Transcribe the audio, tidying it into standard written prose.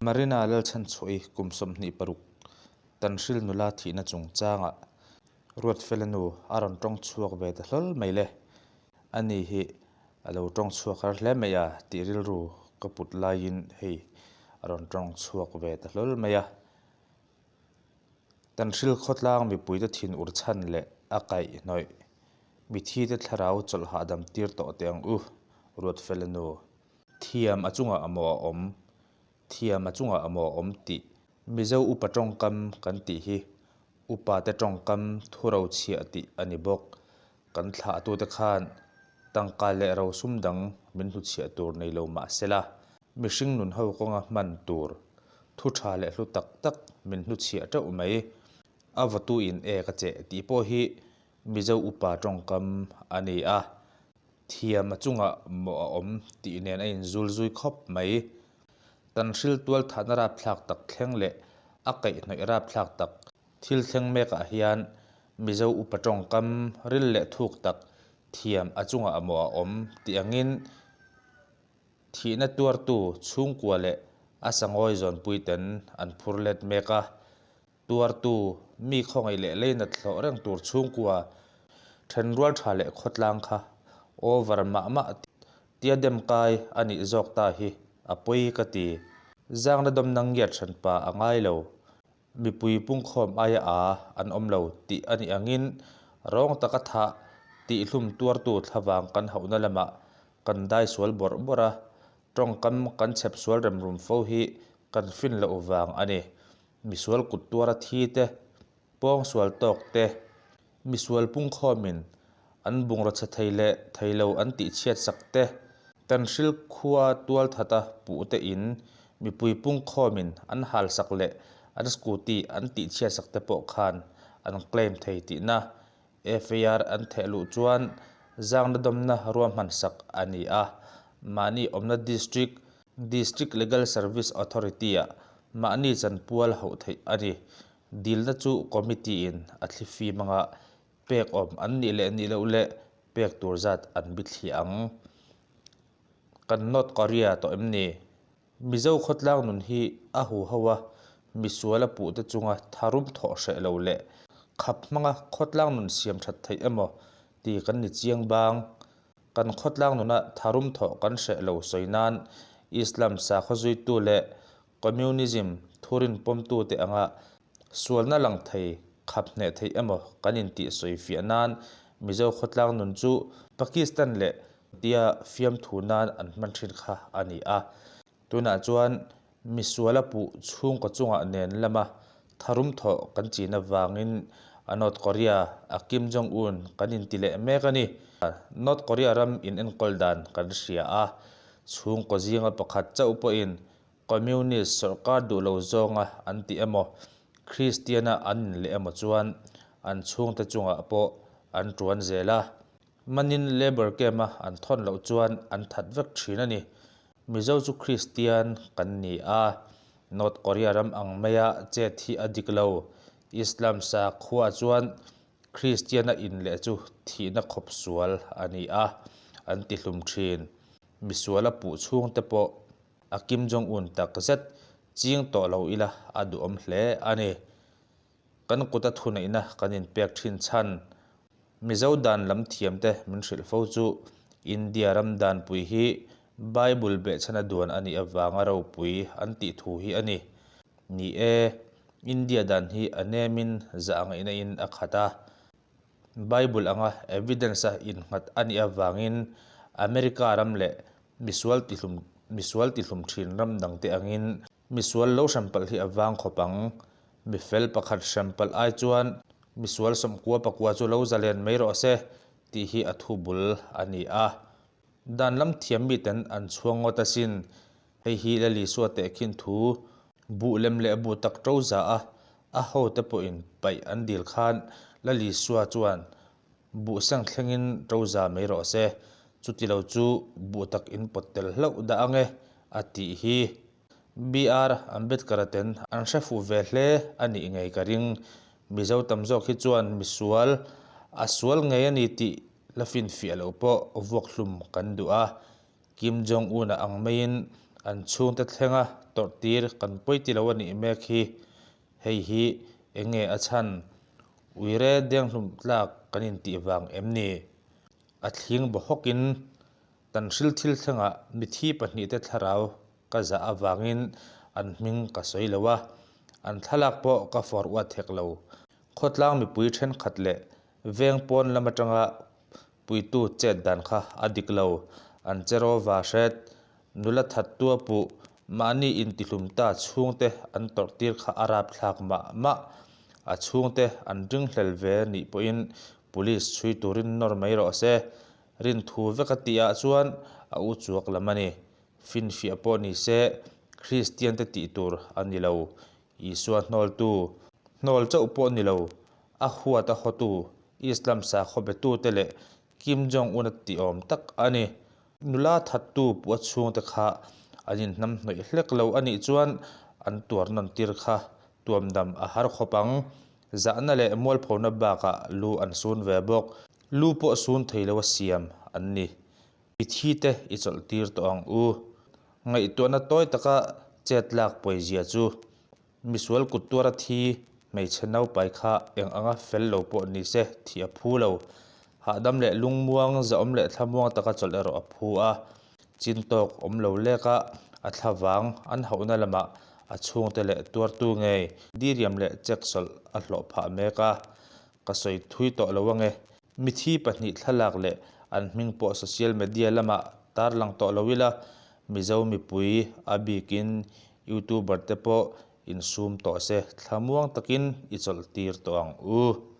Marina Lalchhanchhuahi kum 26 Tanhril nula thihna chungchangah Ruatfela nu a rawn tawng chhuak ve ta hlawl mai le. Ani hi a lo tawng chhuak har hle mai a tih rilru ka put laiin hei a rawn tawng chhuak ve ta hlawl mai a. Tanhril khawtlang mipuite thin ur chhan leh a kaihhnawih mithite thlarau chawlh hahdam tir tawh teh ang u, Ruatfela nu. Thiam a chungah a maw a awm, thiam a chungah a maw a awm tih Mizo upa tawngkam kan tih hi upate tawngkam thu rochhiah tih a ni bawk. Kan thlahtute khan tangka leh rosum dang min hnuchhiah tur nei lo mah sela, mihring nun ho kawnga hman tur thu tha leh hlu tak tak min hnuchhiah teuh mai. A vawtu in ek a cheh tih pawh hi Mizo upa tawngkam a ni a, thiam a chungah mawh a awm tih nen a inzul zui khawp mai. Tanhril tualthahna rapthlak tak thleng leh a kaihhnawih rapthlak tak thil thleng mekah hian Mizo upa tawngkam ril leh thuk tak thiam a chungah maw a awm tih angin thihna tuartu chhungkua leh a sangawi zawnpuiten an phur let mek a. Tuartu, mi khawngaih leh leinat hlawh reng tur chhungkua thenrual tha leh khawtlang kha over mah mah tia dem kai a nih zawk ta hi a pawi ka ti. Zangna dawmna ngiat hranpa a ngai lo. Mipui pungkhawm aia a an awm lo tih a nih angin rawng taka thah tihhlum tuartu thlavang kan hauhna lamah kan dai sual bawrh bawrh a, tawngkam kan chhep sual remrum fo hi kan fin loh vang a ni. Misual kut tuara thi te, pawng sual tawk te, misual pungkhawmin an bungraw chhe thei leh thei lo an tih chhiat sak te, Tanhril khua tual thata puh te in mipui pungkhawmin an hal sak leh an scooty an tih chhiat sak te pawh khan an claim thei tihna FIR an theh luh chuan zangna dawmna ruahman sak a ni a, mahni awmna District, District Legal Service Authority-ah mahni chanpual hauh theih a ni. Dilna chu Committee-in a thli fim anga pek awm an nih leh nih loh leh pek tur zat an bithliah ang. Kan North Korea tawh em ni? Mizo khawtlang nun hi a huho a, misual a puhte chunga tharum thawh hreh lo leh khap hmanga khawtlang nun siam that theih emaw ti kan ni chiang bang. Kan khawtlang nuna tharum thawh kan hreh lo sawi nan Islam sakhaw zuitu leh Communism thurin pawmtute anga sualna lang thei khap hneh theih emaw kan intih sawi fiah nan Mizo khawtlang nun chu Pakistan leh tia fiamthu nan an hman thin kha a ni a. Tunah chuan misuala puh chhungkaw chungah nen lama tharum thawh kan chin avangin a North Korea a Kim Jong Un kan inti leh mek a ni. North Korea ram in enkawl dan kan hria a, chhungkaw zinga pakhat chauh pawhin Communist sawrkar duh lo zawnga an ti emaw, Kristiana an inleh emaw chuan an chhungte chungah pawh an tuan zel a. Manin labour camp a an thawn loh chuan an that vek thin a ni. Mizo chu Kristian kan ni a, North Korea ram ang maia chet hi a dik lo. Islam sakhua chuan Kristian a inleh chu thihna khawp sual a ni a, an ti hlum thin. Misual a puh chhungte pawh a Kim Jong Un tak zet ching tawh lo ila a duhawm hle a ni. Kan kuta thuneihna kan inpek thin chhan Mizo dan lam thiamte min hrilh fo chu India ram danpui hi Bible behchhana duan a nih avanga ropui an tih thu hi a ni. Ni e, India dan hi a nemin zah ngaihna in a khat a. Bible anga evidence a innghat a nih avangin America ram leh misual tihlum misual tihlum thin ram dangte angin Misual lo hrem palh hi a vang khawp ang. Mifel pakhat hrem palh ai chuan misual 90 pakua chu lo zalen mai rawh se tih hi a thu bul a ni a. Dan lam thiam miten an chhuang ngawt asin. Hei hi Lalisua tehkhin thu buh lem leh buh tak to za a, a hote pawhin paih an dil khan Lalisua chuan Buh seng thlengin to za mai rawh se, chuti lo chu buh tak in pawt tel hlauh dah ang e, a tih hi. BR Ambedkar-a ten an hre fuh ve hle a nih ngei ka ring. Mizo tam zawk hi chuan misual a sual ngei a ni tih La finfiah loh pawh vuak hlum kan duh a, Kim Jong Un-a ang maiin an chhungte thlenga tawrh tir kan pawi ti lo a nih mek hi. Hei hi eng nge a chhan? Uire denghlum tlak kan intih vang em ni? A thling baw hawkin Tan hril thil thlengah mithi pahnihte thlarau ka zah avangin an hming ka sawi lo a, an thlalak pawh ka fawr uat hek lo. Khawtlang mipui thenkhat leh veng pawn lam atanga puitu chet dan kha a dik lo. An che rawva hret, nula thattua puh, mahni intihlum ta chhungte an tawrh tir kha a rapthlak mah mah. A chhungte an ringhlel ve nih pawhin police chhui turin nawr mai rawh se. Rinthu vek a tih ah chuan a u chuak lam a ni. Finfiah pawh ni se, Kristian te tih tur a ni lo. Isua hnawltu, hnawl chauh pawh ni lo, a huat a hawtu, Islam sakhaw betu te leh Kim Jong Un a tih awm tak a ni. Nula thattu puh a chhungte kha an inhnam hnawih hlek lo a nih chuan an tuar nawn tir kha tuamdam a har khawp ang. Zahna leh mualphona bakah lu an sun ve bawk. Lu pawh sun thei lo a siam an ni. Mithi te i chawlh tir tawh ang u. Ngaihtuahna tawi taka chet lak pawizia chu misual kut tuara thi hmeichhe naupai kha eng anga fel lo pawh ni se thih a phu lo. Hahdam leh lungmuang zahawm leh thlamuang taka chawlh erawh a phu a. Chin tawk awm lo leka a thlavang an hauhna lamah a chhungte leh tuartu ngei diriam leh cheksawlh a hlawh phah mek a. Ka sawi thui tawh lo ange. Mithi pahnih thlalak leh an hming pawh social media lamah tarlang tawh lo ila, Mizo mipui a bikin YouTuber te pawh insum tawh se thlamuang takin i chawlh tir tawh ang u.